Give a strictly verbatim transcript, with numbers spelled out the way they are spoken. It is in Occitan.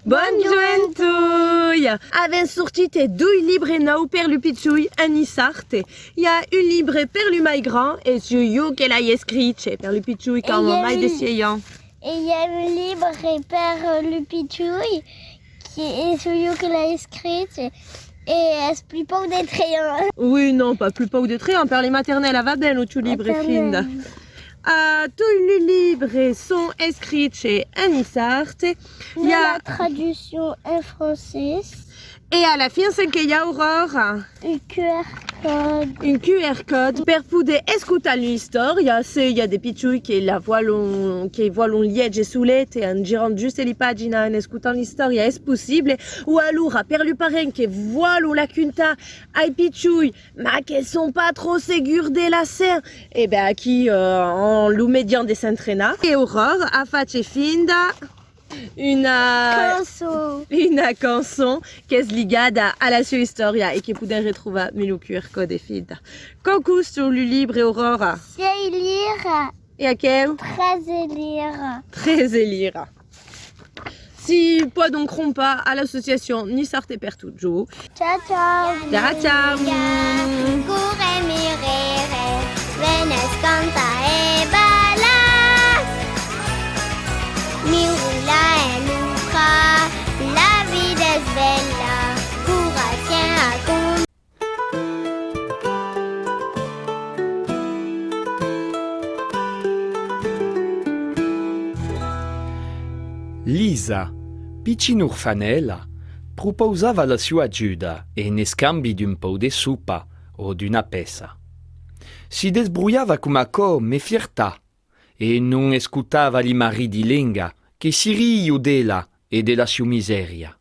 Bonjorn toi! Avèm sortit doi libres nòus per lu pichoi en niçard. I a un libre per lu mai grands e soi jo que l'ai escrich, per lu pichoi qu'an mai de sièis ans. E i a un libre per lu pichoi que e soi jo que l'ai escrich e es plus pauc de tres ans. Oui, non, pas plus pauc de tres ans, per li maternèlas va ben lo tiu libre, finda. Ah, toi lu libres son escrichs en niçard. Mais la traduction en français. E a la fin, cen que i a, Auròra? Un Q R code. Un Q R code per poder escotar l'istòria, se i a de pichoi que la vòlon, que vòlon lièger solet e en girant just li paginas en escotant l'istòria es possible, o alora per lu parents que vòlon la cuntar ai pichoi, ma que son pas tròp segurs de la cen, e ben aquí, euh, an lo mejan de s'entrenar. E Auròra a fach finda una cançon. Una cançon qu'es ligada a la sua istòria e que podèm retrovar sus lo Q R code, finda. Quant còsta lu libre, Auròra? Sièis liras. E aqueu? Tretze liras. Tretze liras. Si pòdon crompar a l'associacion Niçard per Totjorn. Ciao, ciao. Ciao, ciao. Lisa, pichina orfanèla, propausava la sua ajuda en escambi d'un pauc de sopa o d'una pèça. Si desbrolhava coma aquò me fiertat e non escotava li marridi lengas que si rion d'ela e de la sua misèria.